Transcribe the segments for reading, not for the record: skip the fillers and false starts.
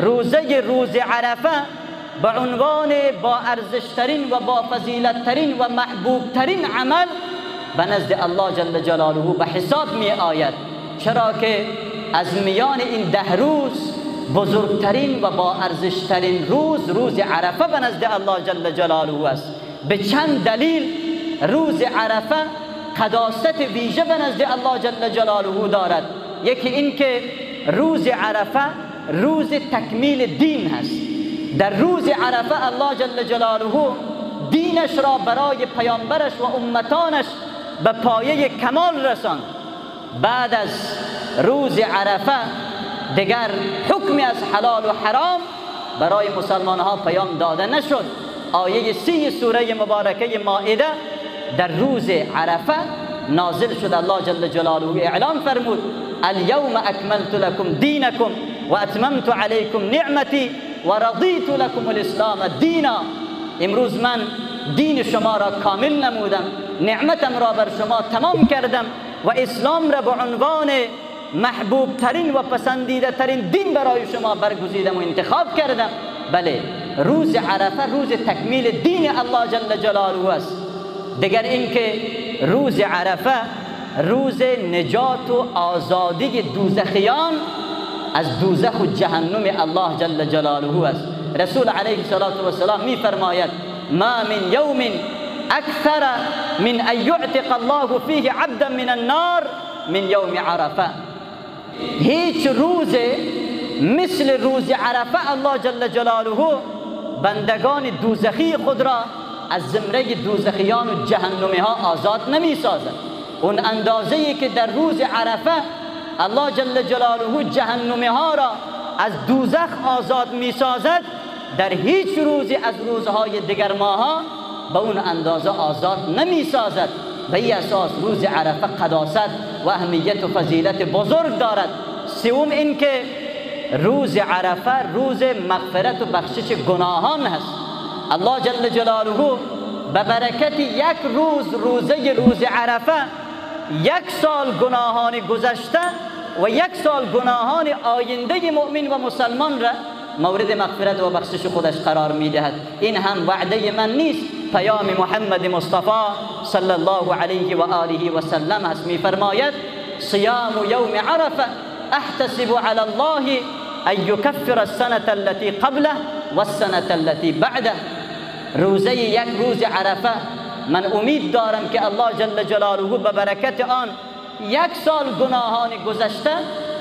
روزه روز عرفه به عنوان با ارزشترین و با فضیلتترین و محبوبترین عمل به نزد الله جل جلاله به حساب می آید، چرا که از میان این 10 روز بزرگترین و با ارزشترین روز، روز عرفه به نزد الله جل جلاله است. به چند دلیل روز عرفه قداست ویژه به نزد الله جل جلاله دارد. یکی این که روز عرفه روز تکمیل دین هست. در روز عرفه الله جل جلاله دینش را برای پیامبرش و امتانش به پایه کمال رساند. بعد از روز عرفه دیگر حکمی از حلال و حرام برای مسلمان ها پیام داده نشد. آیه 30 سوره مبارکه مائده در روز عرفه نازل شد. الله جل جلاله اعلام فرمود الیوم اکملت لکم دینکم و اتممت علیکم نعمتی و رضیت لکم الاسلام دینا. امروز من دین شما را کامل نمودم، نعمتم را بر شما تمام کردم و اسلام را به عنوان محبوب ترین و پسندیده ترین دین برای شما برگزیدم و انتخاب کردم. بله، روز عرفه روز تکمیل دین الله جل جلاله است. دیگر اینکه روز عرفه روز نجات و آزادی دوزخیان از دوزخ و جهنم الله جل جلاله است. رسول علیه الصلاة والسلام می فرماید ما من یوم اکثر من ان یعتق الله فیه عبدا من النار من یوم عرفه. هیچ روز مثل روز عرفه الله جل جلاله بندگان دوزخی خود را از زمره دوزخیان و جهنمی ها آزاد نمی سازد. اون اندازه‌ای که در روز عرفه الله جل جلاله جهنمی ها را از دوزخ آزاد می سازد، در هیچ روزی از روزهای دیگر ماها به اون اندازه آزاد نمی سازد. به این اساس روز عرفه قداست و اهمیت و فضیلت بزرگ دارد. سوم این که روز عرفه روز مغفرت و بخشش گناهان هست. الله جل جلاله به برکت یک روز، روزه روز عرفه، 1 سال گناهان گذشته و 1 سال گناهان آینده مؤمن و مسلمان را مورد مغفرت و بخشش خودش قرار میدهد. این هم وعده من نیست، پیام محمد مصطفی صلی الله علیه و آله و سلم است. میفرماید صیام یوم عرفه احتسب علی الله ان یکفر السنة التي قبله والسنة التي بعده. روزه یک روز عرفه من امید دارم که الله جل جلاله به برکت آن 1 سال گناهان گذشته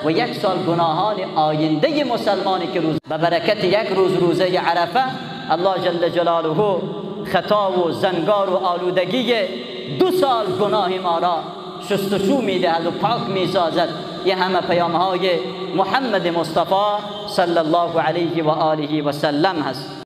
و 1 سال گناهان آینده مسلمانی که روز به برکت یک روز روزه عرفه الله جل جلاله خطا و زنگار و آلودگی 2 سال گناه ما را شستشو میدهد و پاک میسازد. یه همه پیام های محمد مصطفی صلی الله علیه و آله و سلم هست.